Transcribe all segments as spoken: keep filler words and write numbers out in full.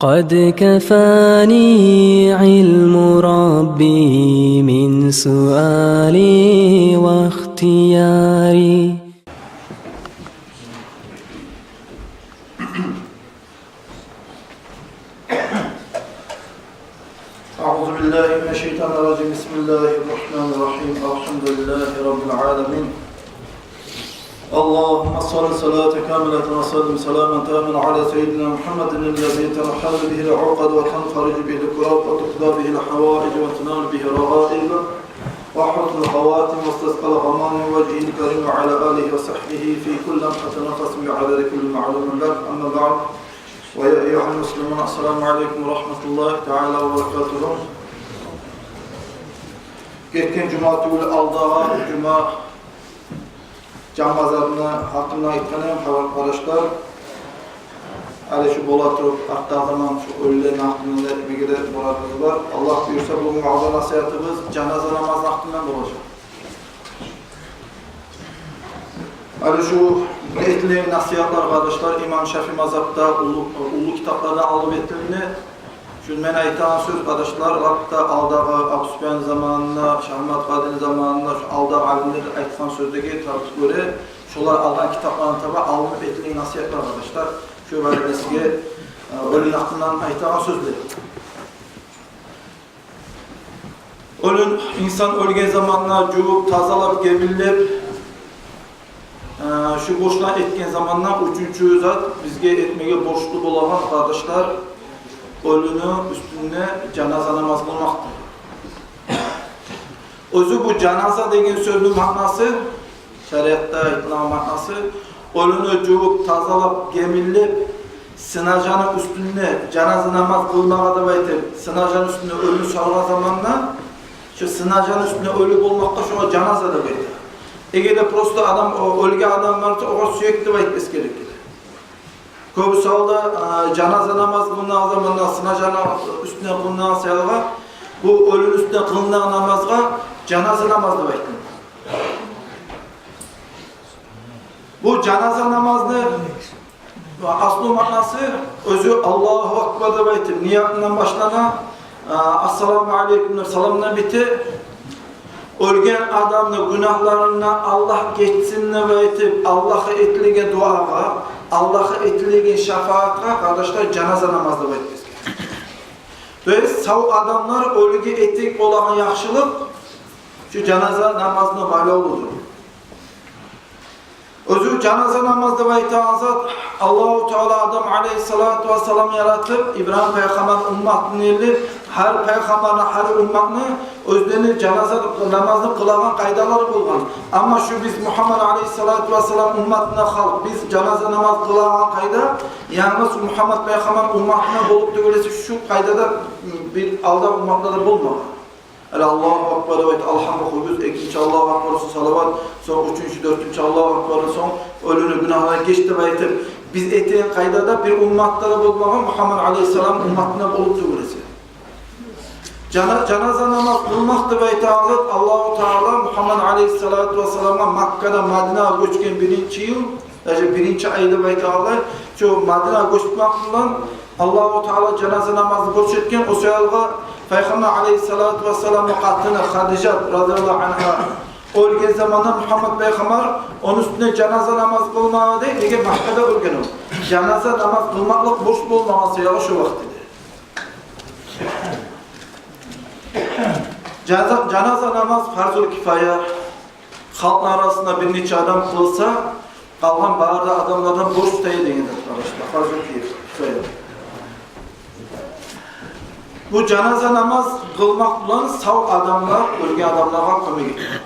قد كفاني علم ربي من سؤالي واختياري. أعوذ بالله من الشيطان الرجيم. بسم الله الرحمن الرحيم. الحمد لله رب العالمين. اللهم صل صلاة كاملة وسلم سلاما تاما على سيدنا محمد الذي تنحل به العقد وتنفرج به الكرب وتقضى به الحوائج وتنال به الرغائب وحسن الخواتم واستسقى الغمام وجهه الكريم وعلى آله وصحبه في كل لمحة ونفس بعدد كل معلوم لك. أما بعد، ويا أيها المسلمون، السلام عليكم ورحمة الله تعالى وبركاته. Гетген жума тюгюл, алдагъы жума жан базарны гьакъында айтгъан эдим, къардашлар. Гьали шу бола туруп, артдагъы заман шу оьлюлени гьакъында да этмеге де мурадыбыз бар. Аллагь буюрса, бугюн ваъза-насигьатыбыз жаназа намазны гьакъындан болажакъ. Гьали шу этилеген насигьатлар, къардашлар, имам Шафии мазгьабда уллу, уллу китапларда алып этилине. Шу мен айтагъан сёз, къардашлар, лап да алдагъы Абусупиян заманында, Шагьмат Къадини заманында, шу алдагъы алимлер айтгъан сёзлеге тартып гёре, шолар алгъан китаплардан таба алынып этилеген насигьатлар, къардашлар. Шу бариде сизге, э, оьлюню гьакъындан айтагъан сёзлер. Оьлюн, инсан оьлген заманда жувуп, тазалап, гебинлеп, э, шу борчланы этген заманда уьчюнчю зат бизге этмеге борчлу болагъан, къардашлар, оьлюню уьстюнде жаназа намаз къылмакъдыр. Оьзю бу жаназа деген сёзню маънасы, шариатда айтылагъан маънасы, оьлюню жувуп, тазалап, гебинлеп, сынажаны уьстюнде жаназа намаз къылмагъа деп айтып, сынажаны уьстюнде оьлюню салгъан заманда, шу сынажаны уьстюнде оьлю болмакъгъа шогъар жаназа деп айта. Эгер де просто адам, о, оьлген адам бар эсе, огъар сюек деп айтып эсгерилген. Кёбюсю гьалда, а, жаназа намаз къылынагъан заманда сынажаны уьстюнде къылынагъан саялы, бу оьлюню уьстюнде къылынагъан намазгъа жаназа намаз деп айтылгъан. Бу жаназа намазны аслу маънасы, оьзю Аллагьу акбар деп айтып, ниятындан башлана, а, ассаламу алейкум деп саламдан бите. Оьлген адамны гюнагьларындан Аллагь гечсин деп айтып, Аллагьгъа этилеген дуагъа, Аллагьгъа этилеген шафаатгъа, къардашлар, жаназа намаз деп айтып эсгерилген. То есть, сав адамлар оьлюге этип болагъан яхшылыкъ шу жаназа намазына байлавлудур. Оьзю жаназа намаз деп айтагъан зат, Аллагьу Таала Адам алейгьиссалату вассаламны яратып, Ибрагьим пайхаммарны умматын этип, гьар пайхаммарны, гьар умматны оьзлени жаназа намазны къылагъан къайдалары болгъан. Амма шу биз Мугьаммад алейгьиссалату вассалам умматына халкъ, биз жаназа намаз къылагъан къайда янгыз Мугьаммад пайхаммарны умматына болуп тюгюл эсе, шу къайда да бир алда умматда да болмагъан. Гьали Аллагьу акбар деп айтып, алгьам охуйбуз, экинчи Аллагьу акбардан сонг салават, сонг уьчюнчю, дёртюнчю Аллагьу акбардан сонг оьлюню гюнагьына геч деп айтып, биз этеген къайда да бир умматда да болмагъан, Мугьаммад алейгьиссаламны умматына болуп тюгюл эсе. Жана-, жаназа намаз къылмакъ деп айтагъан зат, Аллагьу Таала Мугьаммад алейгьиссалату вассаламгъа Маккадан Мадинагъа гёчген биринчи йыл, даже биринчи ай деп айта алай, шу Мадинагъа гёчмек булан Аллагьу Таала жаназа намазны борч этген. О саялы пайхаммар алейгьиссалату вассаламны къатыны Хадижат, разияллагьу ангьа, оьлген заманда Мугьаммад пайхаммар ону уьстюне жаназа намаз къылмады, неге, Маккада оьлген о. Жаназа намаз къылмакълыкъ борч болмагъан саялы шу вакътиде. Жаназа, жаназа намаз фарзул кифая. Халкъны арасында бир нече адам къылса, къалгъан бары да адамлардан борч тая деген зат, къардашлар. Фарзул кифая. Бу жаназа намаз къылмакъ булан сав адамлар оьлген адамлагъа кёмек этеди.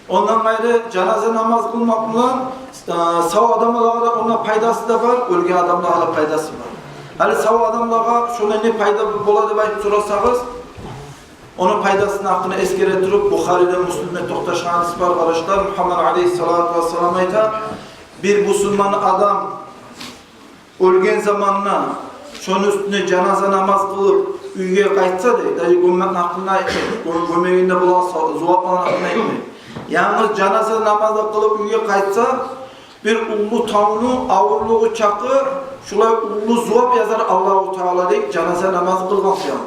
Ондан къайры, жаназа намаз къылмакъ булан, э, сав адамлагъа да ондан пайдасы да бар, оьлген адамлагъа да пайдасы бар. Гьали сав адамлагъа шондан не пайда бола деп айтып сорасагъыз, ону пайдасыны гьакъында эсгере туруп, Бухариде, Муслимде токъташгъан гьадис бар, къардашлар. Мугьаммад алейгьиссалату вассалам айта: бир бусурман адам оьлген заманда шону уьстюне жаназа намаз къылып уьйге къайтса, дей, даже гёммекни гьакъында айтмай, гё-, гёмегенде болагъан зувапны гьакъында айтмай, янгыз жаназа намазны къылып уьйге къайтса, Бир уллу тавну авурлугъу чакъы шулай уллу зувап язар Аллагьу Таала, дей, жаназа намаз къылгъан саялы.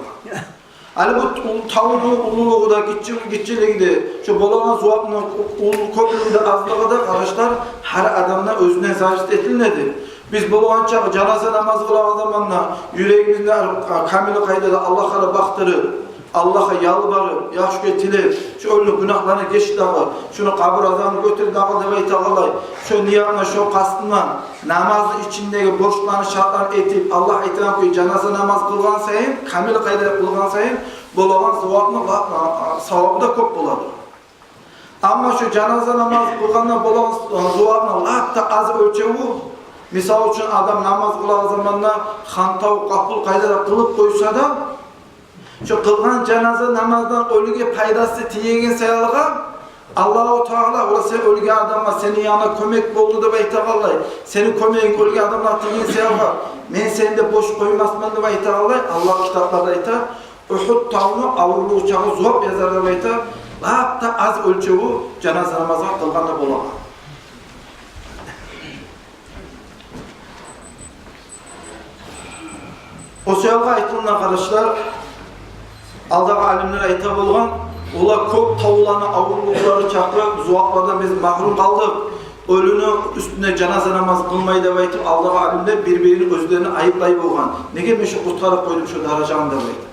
Гьали бу уллу тавну уллулугъу да, гиччи-, гиччилиги де, шо болагъан зувапны уллу, кёплюгю де, азлыгъы да, къардашлар, гьар адамдан оьзюне зависит этилинеди. Биз болагъан чакъы жаназа намаз къылагъан заманда юрегибизни, а, камил къайдада Аллагьгъа да бакъдырып, Аллагьгъа ялбарып, яхшы кюйде тилеп, шо оьлюню гюнагьларын геч дагъы, шону къабур азабын гётер дагъы деп айтагъанлай, шо ниятны, шо къастны, намазны ичиндеги борчланы, шартланы этип, Аллагь айтагъан кюйде жаназа намаз къылгъан сайын, камил къайдада къылгъан сайын, болагъан зувапны, а, а, савабы да кёп болады. Амма шо жаназа намаз къылгъанда болагъан, э, зувапны лап да аз оьлчеви, мисал учун, адам намаз къылагъан заманда хантав, къапул къайдада къылып къойса да, шо къылгъан жаназа намаздан оьлюге пайдасы тиеген саялы, Аллагьу Таала, олай сен оьлген адамгъа сени янынга кёмек болду деп айтагъанлай, сени кёмегинг оьлген адамгъа тиеген саялы, мен сени де бош къоймасман деп айтагъанлай, Аллагь китапларда айта, Угьуд тавну авурлугъу чакъы зувап язар деп айта, лап да аз оьлчеви жаназа намазгъа къылгъанда болагъан. О саялы айтылына, къардашлар, алдагъы алимлер айта болгъан, олар кёп тавланы авурлукълары чакъы зуваплардан биз магьрюм къалдыкъ, оьлюню уьстюне жаназа намаз къылмай деп айтып, алдагъы алимлер бир-бирин, оьзлерин айыплай болгъан. Неге мен шо къутгъарып къойдум шо даражаны деп айтып.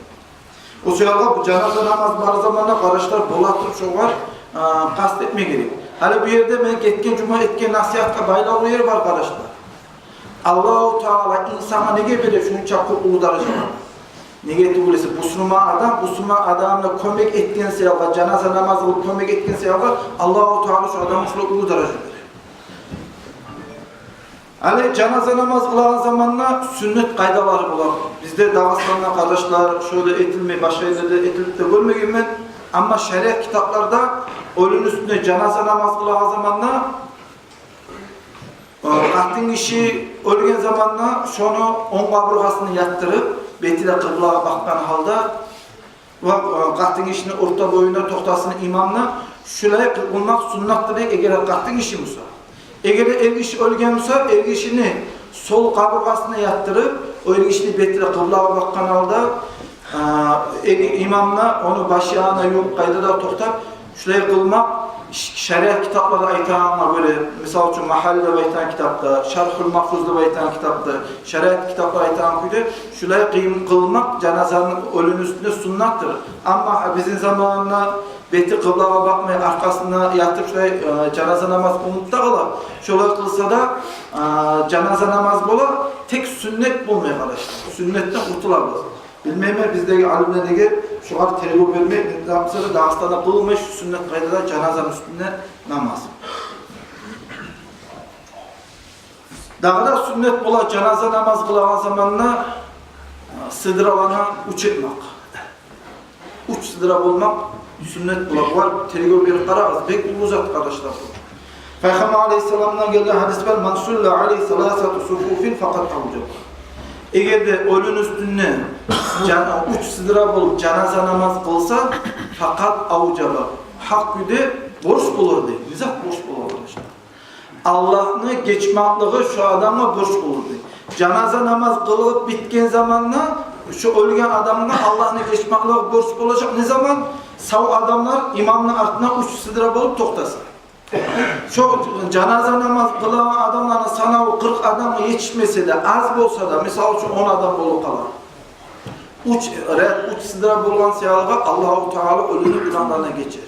О саялы бу жаназа намаз бар заманда, къардашлар, бола туруп шогъар, а, къаст этме герек. Гьали бу ерде мен гетген жума этген насигьатгъа байлавлу ер бар, къардашлар. Аллагьу Таала инсангъа неге бере шунча кёп уллу даражалар? Неге тюгюл эсе, бусурман адам бусурман адамгъа кёмек этген саялы, жаназа намаз къылып кёмек этген саялы, Аллагьу Таала шо адамгъа шулай уллу даража бере. Гьали жаназа намаз къылагъан заманда сюннет къайдалары бола. Бизде Дагъыстанда, къардашлар, шолай этилмей, башгъа ерлерде этилип де гёрмегенмен. Амма шариат китапларда оьлюню уьстюне жаназа намаз къылагъан заманда, э, къатын гиши оьлген заманда шону онг къабургъасына ятдырып, бети де къыблагъа бакъгъан гьалда, ва, э, къатын гишини орта боюнда токътасын имам да, шулай къылмакъ суннатдыр, эгер къатын гиши буса. Эгер де эр гиши оьлген буса, эр гишини сол къабургъасына ятдырып, о эр гишини бети де къыблагъа бакъгъан гьалда, э, эр, имам да ону башы янына ювукъ къайдада токътап, шулай къылмакъ ш-, шариат китапларда айтагъангъа гёре, мисал учун, Магьалли деп айтагъан китапда, Шаргьул Магьфуз деп айтагъан китапда, шариат китаплар айтагъан кюйде, шулай къыйын къылмакъ жаназаны оьлюню уьстюне суннатдыр. Амма бизин заманында бети къыблагъа бакъмай, аркъасына ятып, шулай, э, жаназа намаз унутула къала. Шолай къылса да, э, жаназа намаз бола, тек сюннет болмай, къардашлар. Сюннетден къутулабыз. Билмеймен, биздеги алимлер неге шогъар тергев бермей, не заман буса да Дагъыстанда къылынмай шу сюннет къайдада жаназаны уьстюне намаз. Дагъы да сюннет бола жаназа намаз къылагъан заманда, э, сыдраланы уьч этмек. Уьч сыдра болмакъ сюннет бола. Булар тергев берип къарагъыз, бек уллу зат, къардашлар. Пайхаммар алейгьиссаламдан гелген гьадис бар: «Ман салла алейгьи саласата суфуфин факъад авжаба». Эгер де оьлюню уьстюне жан-, уьч сыдра болуп жаназа намаз къылса, факъад авжаба, гьакъ кюйде борч болур дей. Не зат борч болур, къардашлар? Аллагьны гечмеклиги шо адамгъа борч болур дей. Жаназа намаз къылып битген заманда шо оьлген адамгъа Аллагьны гечмеклиги борч болажакъ. Не заман? Сав адамлар имамны артына уьч сыдра болуп токътаса. Шо жаназа намаз къылагъан адамланы санаву къыркъ адамгъа етишмесе де, аз болса да, мисал учун, он адам болуп къала, уьч ряд, уьч сыдра болгъан саялы Аллагьу Таала оьлюню гюнагьларын гечер.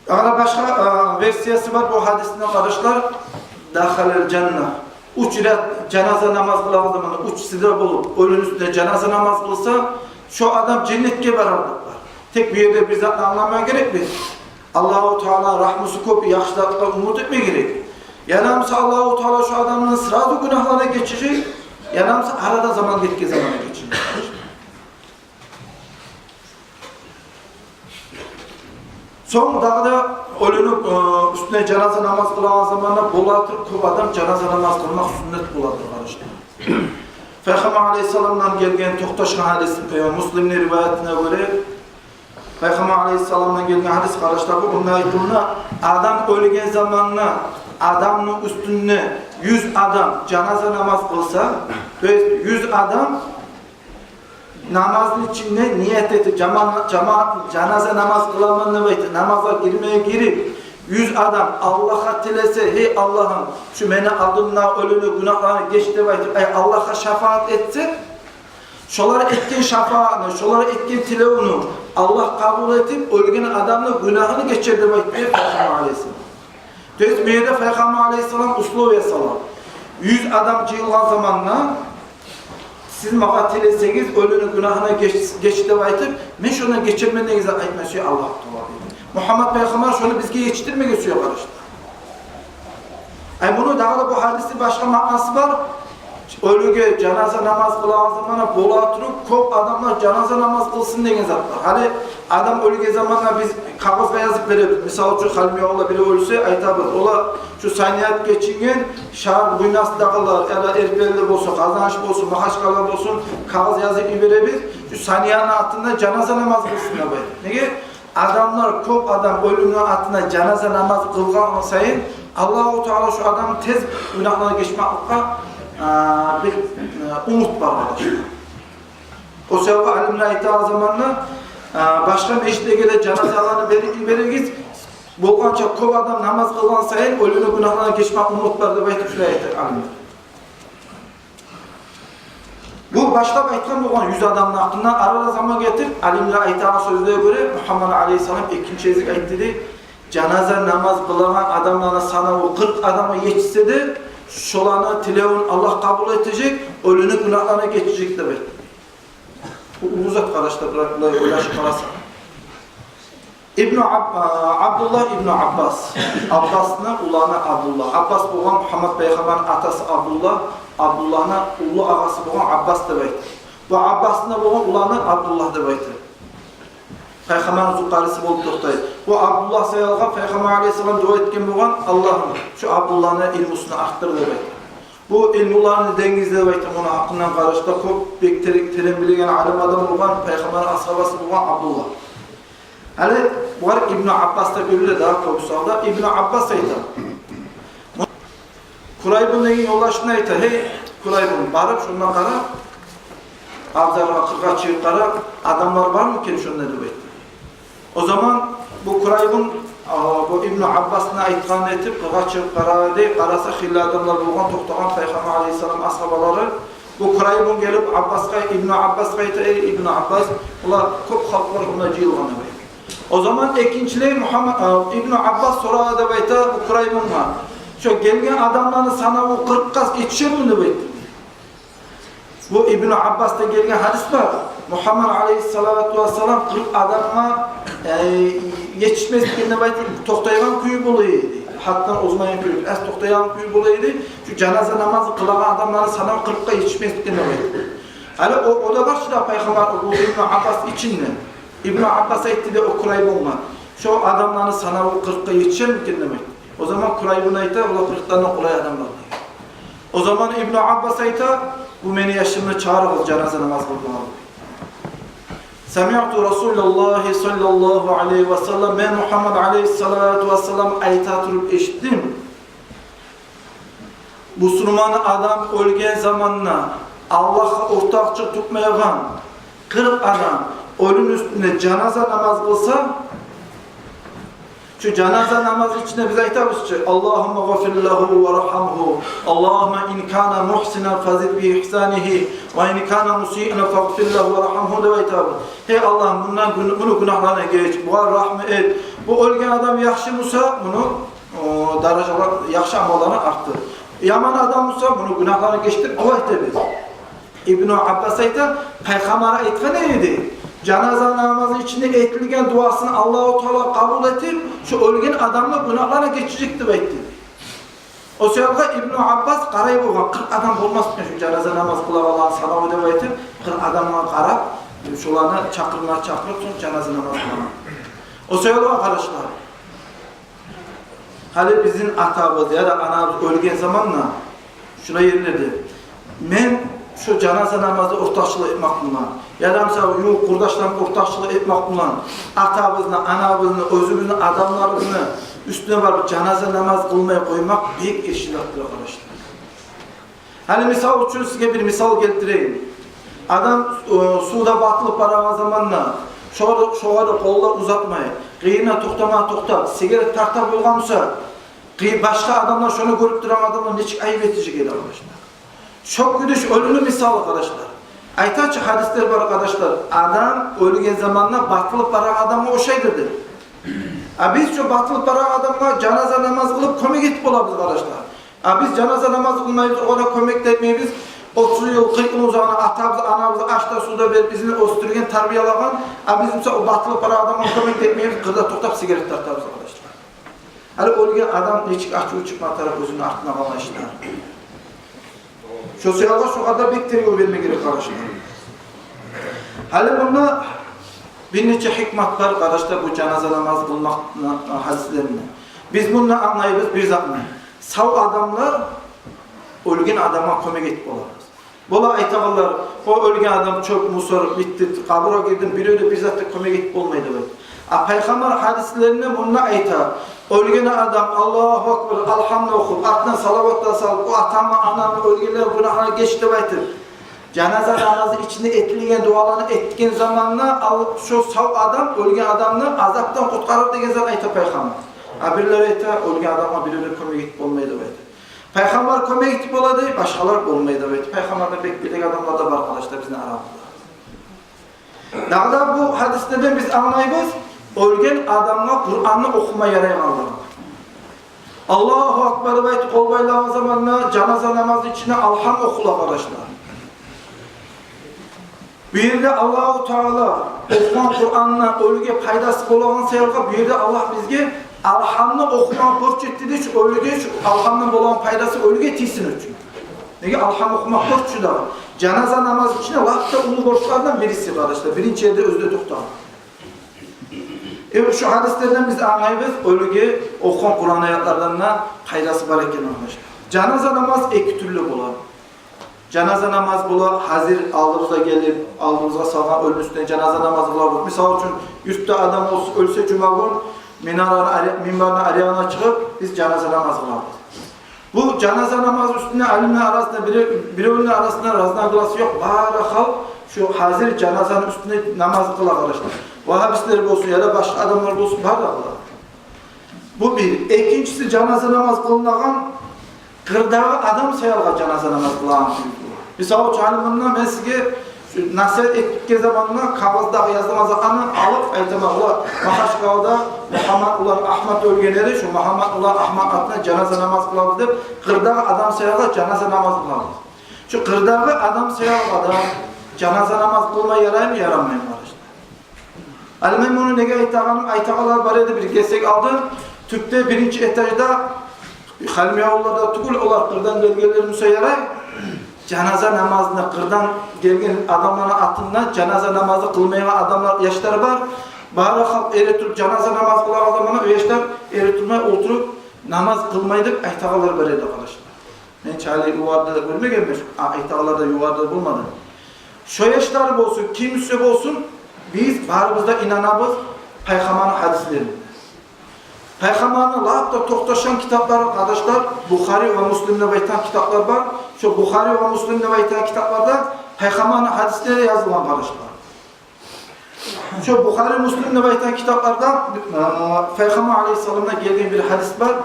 Дагъы да башгъа, э, версиясы бар бу гьадисни, къардашлар. «Дахалал жанна». Уьч ряд жаназа намаз къылагъан заманда уьч сыдра болуп, оьлюню уьстюне жаназа намаз къылса, шо адам женнетге барар деп бар. Тек бу ерде бир затны англама герекбиз. Аллагьу Таала рагьмусу кёп, яхшы затгъа умут этме герек. Яда буса Аллагьу Таала шо адамны сразу гюнагьларын гечежек, яда буса арада заман гетген заманда гечежек. Сонг дагъы да оьлюню, э, уьстюне жаназа намаз къылагъан заманда бола туруп кёп адам жаназа намаз къылмакъ сюннет бола туруп, къардашлар. Пайхаммар алейгьиссаламдан гелген токъташгъан гьадис, э, Муслимни риваятына гёре, Пайхаммар алейгьиссаламдан гелген гьадис, къардашлар, бу, онда айтылына, адам оьлген заманда адамны уьстюнде юз адам жаназа намаз къылса, то есть юз адам намазны ичинде ният этип, жама-, жама-, жаназа намаз къыламан деп айтып, намазгъа гирмеге гирип, юз адам Аллагьгъа тилесе: «Гьей Аллагьым, шу мени алдымдагъы оьлюню гюнагьларын геч», — деп айтып, ай, Аллагьгъа шафаат этсе, шолар этген шафаатны, шолар этген тилевню Аллагь къабул этип, оьлген адамны гюнагьын гечер деп айтды Пайхаммар алейгьиссалам. То есть бу ерде Пайхаммар алейгьиссалам условия сала. Юз адам жыйылгъан заманда сиз магъа тилесегиз, оьлюню гюнагьын геч, геч деп айтып, мен шондан гечермен деген зат айтма сюе Аллагь Таала, дейди. Мугьаммат пайхаммар шону бизге етишдирмеге сюе, къардашлар. Ай, муну дагъы да, бу гьадисни башгъа маънасы бар. Оьлюге жаназа намаз къылагъан заманда бола туруп, кёп адамлар жаназа намаз къылсын деген зат бар. Гьали адам оьлген заманда биз кагъызгъа язып беребиз. Мисал учун, Халимбекавулда бири оьлсе, айтабыз: «Ола, шу Саният гечинген шагьар буйнасындагъылар, яда Эрпелиде болсун, Къазаныш болсун, Магьачкъала болсун», кагъыз язып йиберебиз. «Шу Саниятны атында жаназа намаз къылсын», — деп. Неге? Адамлар, кёп адам оьлюню атына жаназа намаз къылгъан сайын, Аллагьу Таала шу адамны тез гюнагьларын гечмекликге, а, бир, а, умут бар, къардашлар. О себепли алимлер айтагъан заманда, а, башгъа межитлеге де жаназаланы берип йиберигиз, болгъанча кёп адам намаз къылгъан сайын оьлюню гюнагьларын гечмек умут бар деп айтып, шулай айта алимлер. Бу башлап айтгъан болгъан юз адамны гьакъында, арада заман гетип, алимлер айтагъан сёзлеге гёре, Мугьаммат алейгьиссалам экинчи гезик айтды дей: «Жаназа намаз къылагъан адамланы санаву къыркъ адамгъа етишсе де, шоланы тилевюн Аллагь къабул этежек, оьлюню гюнагьларын гечежек», — деп айтды. Бу уллу зат, къардашлар, булай ойлашып къарасакъ. Ибну Аб-, а, Абдуллагь ибну Аббас. Аббасны уланы Абдуллагь. Аббас болгъан Мугьаммат пайхаммарны атасы Абдуллагь, Абдуллагьны уллу агъасы болгъан Аббас деп айта. Бу Аббасны болгъан уланы Абдуллагь деп айта. Пайхаммарны зукъариси болуп токътай. Бу Абдуллагь саялгъа Пайхаммар алейгьиссалам дуа этген болгъан: «Аллагьым, шу Абдуллагьны илмусун артдыр», — деп айта. Бу илмуланы денгизи деп айта, муну гьакъындан, къардашлар, кёп бек терен, терен билеген алим адам болгъан, Пайхаммарны асгьабасы болгъан Абдуллагь. Гьали бугъар Ибну Аббас деп юрюле дагъы кёбюсю гьалда. Ибну Аббас айта, Курайбун деген ёлдашына айта: «Гьей, Курайбун, барып шонда къара, абзаргъа, къыргъа чыгъып къара, адамлар бармы экен шонда?» — деп айта. О заман бу Курайбун, а, бу Ибну Аббасны айтгъанын этип, къыргъа чыгъып къарады. Къараса, хыйлы адамлар болгъан, токътагъан Пайхаммар алейгьиссалам асгьабалары. Бу Курайбун гелип Аббасгъа, Ибну Аббасгъа айта: «Эй, Ибну Аббас, ола кёп халкълар мунда жыйылгъан», — деп айта. О заман экинчилей Мугьаммат, а, Ибну Аббас сорады деп айта бу Курайбунгъа: «Шо гелген адамланы санаву къыркъгъа етишерми?» — деп айта. Бу Ибну Аббасдан гелген гьадис бар. Мугьаммат алейгьиссалату вассалам къыркъ адамгъа, э, етишмес экен деп айтып, токътайгъан кюю бола эди. Гьатдан озмайгъан кюю, аз токътайгъан кюю бола эди. Шу жаназа намазы къылагъан адамланы санаву къыркъгъа етишмес экен деп айтып. Гьали о, о да бар чы да Пайхаммар, бу Ибну Аббас ичинде. Ибну Аббас айтды дей о Курайбунгъа: «Шо адамланы санаву къыркъгъа етишерми экен?» — деп айтды. О заман Курайбун айта: «Олар къыркъдан да къолай адамлар», — дей. О заман Ибну Аббас айта: «Бу мени яшымны чыгъарыгъыз жаназа намаз къылмагъа». «Самиъту Расулаллагьи саллаллагьу алайгьи ва саллам, мен Мугьаммат алейгьиссалату вассалам айта туруп эшитдим: бусурман адам оьлген заманда Аллагьгъа ортакъчы тутмайгъан къыркъ адам оьлюню уьстюнде жаназа намаз къылса, шу жаназа намаз ичинде биз айтабыз чы: Аллагьумма гъфир лагьу вархьамгьу, Аллагьумма ин кана мугьсинан фазид би игьсанигьи, ва ин кана мусиъан фагъфир лагьу вархьамгьу», — деп айтабыз. «Гьей Аллагь, мундан гюн-, муну гюнагьларына геч, бугъар рагьму эт. Бу оьлген адам яхшы буса, муну, о, даражалар, яхшы амалларын артдыр. Яман адам буса, муну гюнагьларын гечдир», — дуа этебиз. Ибну Аббас айта: «Пайхаммар айтгъан эди, жаназа намазы ичинде этилген дуасын Аллагьу Таала къабул этип, шу оьлген адамны гюнагьларын гечежек», — деп айтды. О себепли Ибну Аббас къарай болгъан, къыркъ адам болмас экен шу жаназа намаз къылагъанланы санаву деп айтып, къыркъ адамгъа къарап, шоланы чакъырма чакъырып, сонг жаназа намаз къылагъан. О себепли, къардашлар, гьали бизин атабыз яда анабыз оьлген заманда шулай ерлерде: «Мен Шо жаназа намазда ортакъчылыкъ этмек булан, яда, мисал, ювукъ къурдашлар ортакъчылыкъ этмек булан, атабызны, анабызны, оьзюбюзню адамларыбызны уьстюне барып жаназа намаз къылмай къоймакъ бек эрши затдыр, къардашлар. Гьали, мисал учун, сизге бир мисал гелтирейим. Адам, э, сувда батылып барагъан заманда, шогъар, шогъар къоллар узатмай, къырыйына токътама токътап, сигарет тарта болгъан буса, къы-, башгъа адамлар, шону гёрюп турагъан адамлар нечик айып этежек эди, къардашлар. Шо кюйде оьлюню мисалы, къардашлар. Айта чы, гьадислер бар, къардашлар. Адам оьлген заманда батылып барагъан адамгъа ошайдыр деп. А биз шо батылып барагъан адамгъа жаназа намаз къылып кёмек этип болабыз, къардашлар. А биз жаназа намаз къылмайбыз, огъар кёмек де этмейбиз. Отуз йыл, къыркъ йыл узагъына атабыз, анабыз аш да, сув да берип, бизин оьсдюрген, тарбиялагъан. А биз, мисал, о батылып барагъан адамгъа кёмек де этмейбиз, къырда токътап сигарет тартабыз, къардашлар. Гьали оьлген адам нечик ачуву чыкъма тарыкъ оьзюню артына къалгъан ишлер. Шо саялы шогъар да бек тергев берме герек, къардашлар. Гьали мунда бир нече гьикмат бар, къардашлар, бу жаназа намаз къылмакъ гьадислеринде. Биз мунда англайбыз бир затны. Сав адамлар оьлген адамгъа кёмек этип бола. Бола айтагъанлар: «О оьлген адам чёп, мусор, битди, къабургъа гирдим, бирев де бир зат да кёмек этип болмай», — деп айта. А Пайхаммар гьадислеринде мунда айта: «Оьлген адам Аллагьу акбар, алгьамны охуп, артындан салават да салып, о атамны, анамны, оьлгенлени гюнагьларын геч деп айтып, жаназа намазы ичинде этилеген дуаланы этген заманда ал-, шо сав адам оьлген адамны азапдан къутгъарыр», — деген зат айта Пайхаммар. А бирлер айта: «Оьлген адамгъа бирев де кёмек этип болмай», — деп айта. Пайхаммар кёмек этип бола дей, башгъалар болмай деп айта. Пайхаммардан бек билеген адамлар да бар, къардашлар, бизин арабызда. Дагъы да бу гьадислерден биз англайбыз, оьлген адамгъа Къуранны охума ярайгъанлыгъын. Аллагьу акбар деп айтып къол байлагъан заманда жаназа намазны ичинде алгьам охула, къардашлар. Бу ерде Аллагьу Таала охугъан Къуранны оьлюге пайдасы болагъан саялы, бу ерде Аллагь бизге алгьамны охума борч этди дей, шо оьлюге, шо алгьамдан болагъан пайдасы оьлюге тийсин учун. Неге, алгьам охума борч чу дагъы. Жаназа намаз ичинде лап да уллу борчлардан бириси, къардашлар. Биринчи ерде оьзю де токътагъан. Э, шо гьадислерден биз англайбыз, оьлюге охугъан Къуран аятлардан да пайдасы бар экенин, къардашлар. Жаназа намаз эки тюрлю бола. Жаназа намаз бола, гьазир алдыбызгъа гелип, алдыбызгъа салгъан оьлюню уьстюне жаназа намаз къылабыз. Мисал учун, юртда адам оьлсе, оьлсе, жума гюн минараны ари-, минбарны арягъына чыгъып, биз жаназа намаз къылабыз. Бу жаназа намаз уьстюнде алимлер арасында бире-, биревню арасында разногласие ёкъ. Бары халкъ шо гьазир жаназаны уьстюнде намаз къыла, къардашлар. Вагьабистлер болсун яда башгъа адамлар болсун, бары да къыла. Бу бир. Экинчиси, жаназа намаз къылынагъан къырдагъы адам саялы жаназа намаз къылагъан. Мисал учун, гьали мунда мен сизге насигьат этип битген заманда кагъыздагъы язылгъан затны алып айтаман: «Ула, Магьачкъалада Мугьаммат улан Агьмат оьлген эди, шо Мугьаммат улан Агьмат атына жаназа намаз къылабыз», — деп, къырдагъы адам саялы жаназа намаз къылабыз. Шо къырдагъы адам саялы да жаназа намаз къылма яраймы, ярамаймы, къардашлар? Гьали мен муну неге айтагъаным, айтагъанлар бар эди бир гесек алда, тюпде, биринчи этажда, Халимбекавуллулар да тюгюл, олар къырдан гелгенлер буса ярай, жаназа намазына къырдан гелген адамланы атына жаназа намазы къылмайгъан адамлар, яшлар бар. Бары халкъ эретуруп жаназа намаз къылагъан заманда, о яшлар эретурмай олтуруп намаз къылмай деп айтагъанлар бар эди, къардашлар. Мен чы гьали югъарда да гёрмегенмен, а айтагъанлар да югъарда болмады. Шо яшлар болсун, ким буса болсун, биз барыбыз да инанабыз Пайхаммарны гьадислерине. Пайхаммарны лап да токъташгъан китаплар, къардашлар, Бухари ва Муслим деп айтагъан китаплар бар. Шо Бухари ва Муслим деп айтагъан китапларда Пайхаммарны гьадислери язылгъан, къардашлар. Шо Бухари, Муслим деп айтагъан китапларда, э, Пайхаммар алайгьиссаламдан гелген бир гьадис бар.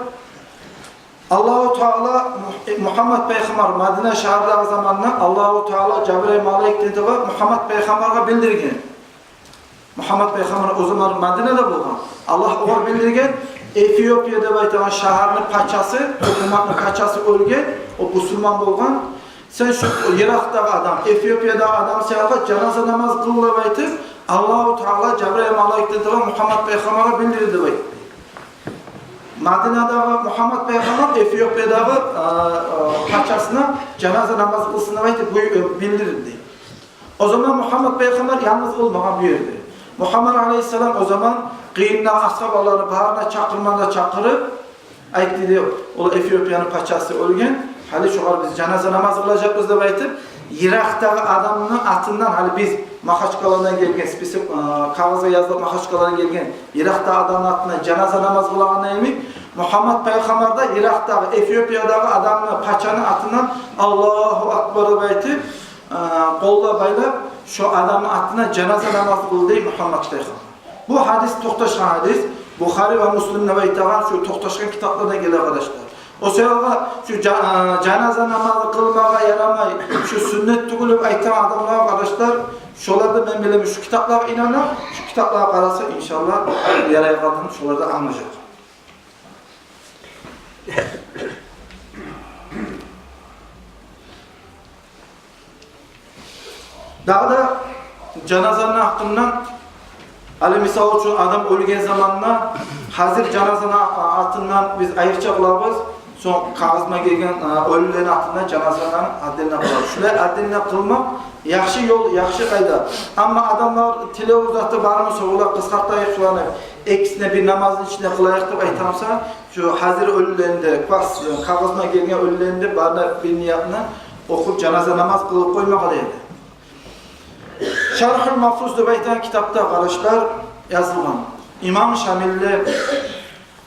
Аллагьу Таала Мугь-, Мугьаммат пайхаммар Мадина шагьардагъы заманда Аллагьу Таала Жабрайыл малайикден таба Мугьаммат пайхаммаргъа билдирген. Мугьаммат пайхаммар о заман Мадинада болгъан. Аллагь огъар билдирген: Эфиопия деп айтагъан шагьарны пачасы, гьукуматны пачасы оьлген, о бусурман болгъан. Сен шо йыракъдагъы адам, Эфиопиядагъы адам саялы жаназа намаз къыл деп айтып, Аллагьу Таала Жабрайыл малайикден таба Мугьаммат пайхаммаргъа билдирди деп айтды. Мадинадагъы Мугьаммат пайхаммар Эфиопиядагъы, э, э, пачасына жаназа намаз къылсын деп айтып, бу, э, билдирди. О заман Мугьаммат пайхаммар янгыз къылмагъан бу ерде. Мугьаммат алайгьиссалам о заман къырыйындагъы асгьабаланы барын да чакъырмагъа чакъырып, айтды дей, ол Эфиопияны пачасы оьлген, Гьали шогъар биз жаназа намаз къылажакъбыз деп айтып, йыракъдагъы адамны атындан, гьали биз Махачкъаладан гелген, список, э, кагъызгъа язылып Махачкъаладан гелген, йыракъдагъы адамны атындан жаназа намаз къылагъан йимик, Мухаммад пайхаммар да йыракъдагъы Эфиопиядагъы адамны, пачаны атындан «Аллагьу акбар» деп айтып, э, къоллар байлап, шо адамны атындан жаназа намаз къылды дей Мухаммад пайхаммар. Бу гьадис токъташгъан гьадис, Бухари ва Муслим деп айтагъан шу токъташгъан китапларда геле, къардашлар. О саялы шу жа-, жаназа намазы къылмагъа ярамай, шу сюннет тюгюл деп айтагъан адамлар, къардашлар, шолар да, мен билемен, шу китаплагъа инана, шу китаплагъа къараса, иншаллагь, ярайгъанын шолар да англажакъ. Дагъы да жаназаны гьакъындан, гьали, мисал учун, адам оьлген заманда, гьазир жаназаны а-, атындан биз айрыча къылабыз, сонг кагъызына гелген, а, оьлюлени атындан жаназаны отдельно къылабыз. Шулай отдельно къылмакъ яхшы ёл, яхшы къайда. Амма адамлар тилев заты бармы, шолар къысгъартайыкъ шуланы, экисине бир намазны ичинде къылайыкъ деп айтамса, шу гьазир оьлюлени де, квас, кагъызына гелген оьлюлени де барына бир ниятны охуп, жаназа намаз къылып къоймагъа дейди. «Шаргьул Мафруз» деп айтагъан китапда, къардашлар, язылгъан. Имам Шамилли,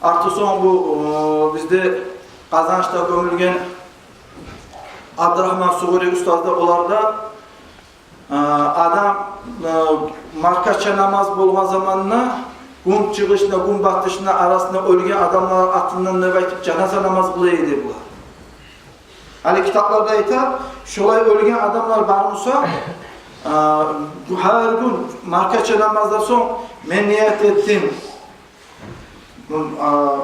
арты сонг бу, о, бизде Къазанышда гёмюлген Абдурагьман Сугъури устаз да, олар да, а, адам, а, маркача намаз болгъан заманда гюн чыгъышына, гюн батышына арасында оьлген адамланы атындан деп айтып жаназа намаз къыла эди булар. Гьали китапларда айта, шолай оьлген адамлар бар буса, а, гьар гюн маркача намаздан сонг мен ният этдим, а,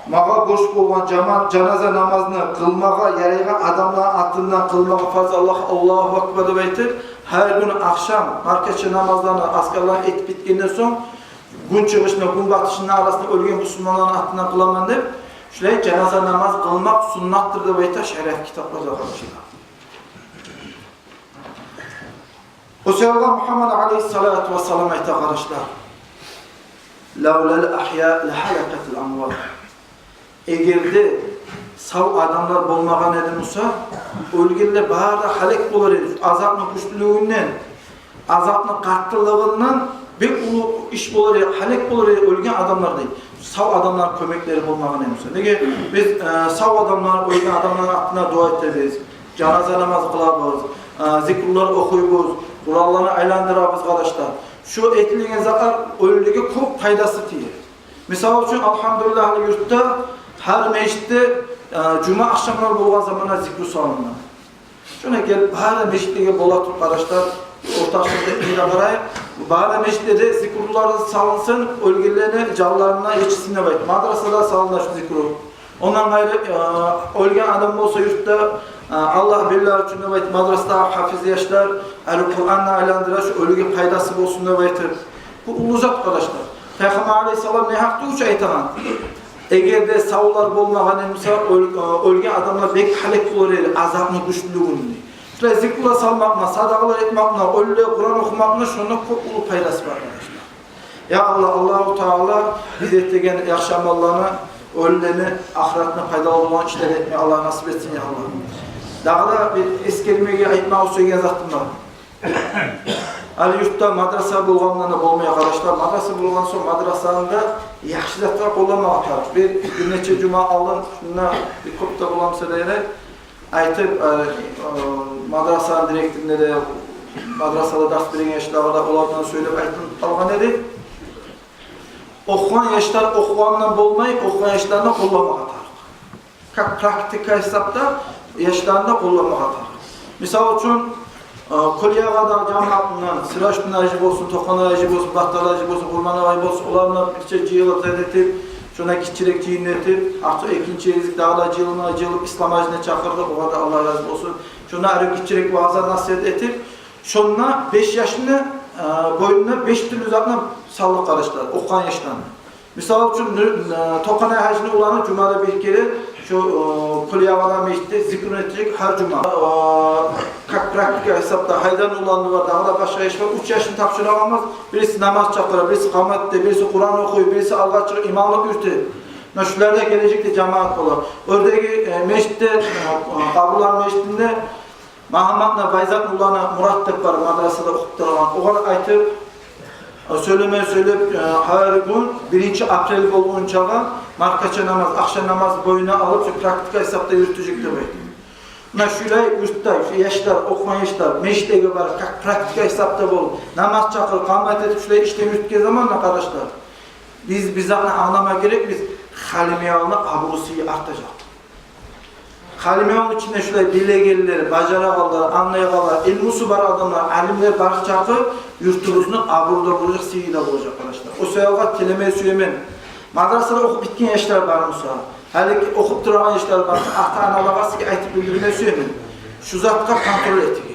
магъа борч болгъан жаман-, жаназа намазны къылмагъа ярайгъан адамланы атындан къылмагъа фарз, Аллагь, Аллагьу акбар деп айтып, гьар гюн ахшам маркача намазланы, азкарланы этип битгенден сонг, гюн чыгъышына, гюн батышына арасында оьлген бусурманланы атындан къыламан деп, шулай жаназа намаз къылмакъ суннатдыр деп айта шариат китапларда, къардашлар. О саялы Мухаммад алейгьиссалату вассалам айта, къардашлар: «Лавлал агья лагьалакатил амват». Эгер де сав адамлар болмагъан эди буса, оьлгенлер бары да гьалек болар эди. Азапны гючлюлюгюнден, азапны къаттылыгъындан бек уллу иш болар эди, гьалек болар эди оьлген адамлар, дей. Сав адамлар кёмеклери болмагъан эди буса. Неге? Биз, э, сав адамлар, оьлген адамланы атына дуа этебиз, жаназа намаз къылабыз, э, зикрулар охуйбуз, Къуранланы айландырабыз, къардашлар. Шу этилген затлар оьлюлеге кёп пайдасы тие. Мисал учун, алгьамдулиллагь, гьали юртда гьар межитде, э, жума ахшамлар болгъан заманда зикру салына. Шуна гелип, бары межитлеге бола туруп, къардашлар, ортакъчылыкъда этмеге къарайыкъ. Бары межитлеге зикрулар салынсын, оьлгенлени жанларына етишсин деп айтып, мадрасада салына шу зикру. Ондан къайры, э, оьлген адам болса юртда, э, Аллагь билла учун деп айтып, мадрасада гьафиз яшлар, гьали Къуранны айландыра, шу оьлюге пайдасы болсун деп айтып. Бу уллу зат, къардашлар. Пайхаммар алейгьиссалам негьакъ тюгюл чю айтагъан: «Эгер де савлар болмагъан эди буса, оьл-, оьлген адамлар бек гьалек болар эди азапны гючлюлюгюнден». Шулай зикрулар салмакъ булан, садагъалар этмек булан, оьлюлеге Къуран охумакъ булан шонда кёп уллу пайдасы бар, къардашлар. Я Аллагь, Аллагьу Таала биз этеген яхшы амалланы, оьлюлени ахыратына пайдалы болгъан ишлер этме Аллагь насип этсин, я Аллагь. Дагъы да бир эсгермеге, айтмагъа сюеген затым бар. Гьали юртда мадраса болгъандан да болмай, къардашлар. Мадраса болгъан сонг, мадрасаны да яхшы затгъа къолламагъа тарыкъ. Бир, бир нече жума алдын шунда бир кёп де боламса дегенде айтып, э, э, мадрасаны директоруна да, мадрасада дарс береген яшлагъа да, олар булан сёйлеп айтып алгъан эди. Охугъан яшлар охугъандан болмай, охугъан яшланы къолламагъа тарыкъ. Как практика гьисапда яшланы да къолламагъа тарыкъ. Мисал учун, э, Кулиягъадагъы жамият булан, Сиражутдин гьажи болсун, Токъанай гьажи болсун, Баттал гьажи болсун, Къурманов гьажи болсун, олар булан бирче жыйылып, зат этип, шонда гиччирек жыйын этип, артыкъ экинчи гезик дагъы да жыйылма, жыйылып, Ислам гьажини чакъырдыкъ, огъар да Аллагь рази болсун. Шонда ари гиччирек ваъза-насигьат этип, шонда беш яшны, э, бойнуна беш тюрлю затны салдыкъ, къардашлар, охугъан яшланы. Мисал учун, э, Токъанай гьажини уланы жумада бир керен шо, э, Кулиягъадагъы межитде зикру этежек гьар жума. Э, как практика гьисапда Гьайдарны уланы бар, дагъы да башгъа яш бар. Уьч яшны тапшура аламыз. Бириси намаз чакъыра, бириси къамат эте, бириси Къуран охуй, бириси алгъа чыгъып имамлыкъ юрюте. Муна шулар да гележекде жамаат болар. Оьрдеги, э, межитде, э, Къабуланы межитинде Магьамматны Байзат уланы Мурат деп бар, мадрасада охуп турагъан. Огъар айтып, э, сёйлеме сёйлеп, э, гьар гюн биринчи апрель болгъунчагъа маркача намаз, акъша намаз бойнуна алып, шу практика гьисапда юрютежек деп айтып. Муна шулай юртда, шу яшлар, охуйгъан яшлар межитлеге барып, как практика гьисапда болуп, намаз чакъырып, къамат этип, шулай ишлер юрютген заманда, къардашлар, биз, биз затны англама герекбиз. Халимбекавулну абурусу артажакъ. Халимбекавулну ичинде шулай билегенлер, бажарагъанлар, англайгъанлар, илмусу бар адамлар, алимлер бар чакъы юртубузну абуру да болажакъ, сыйы да болажакъ, къардашлар. О саялы тилеме сюемен. Мадрасада охуп битген яшлар бар буса, гьалиги охуп турагъан яшлар бар буса, ата-аналагъа сизге айтып билдирме сюемен. Шу затгъа контроль этигиз.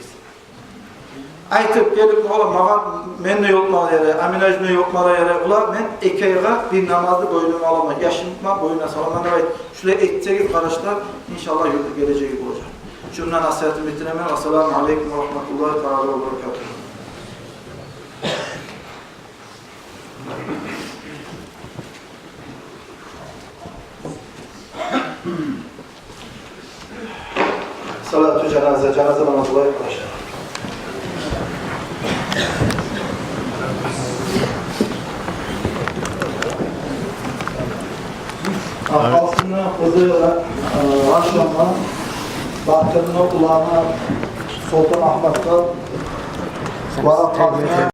Айтып гелип, ола, магъа, мен де ёлукъмагъа ярай, Аминажны ёлукъмагъа ярай, ола, мен эки айгъа бир намазны бойнума аламан, яшымны бойнуна саламан деп айтып, шулай этсегиз, къардашлар, иншаллагь, юртну гележеги болажакъ. Шунда насигьатымны битиремен. Ассаламу алейкум ва рагьматуллагьи таала ва баракатугь. Салату жаназа, жаназа намазы къылайыкъ, къардашлар. Акъалсынны къызы, э, Рашандан, Батырны уланы Солтан Агьматгъа ва Къазны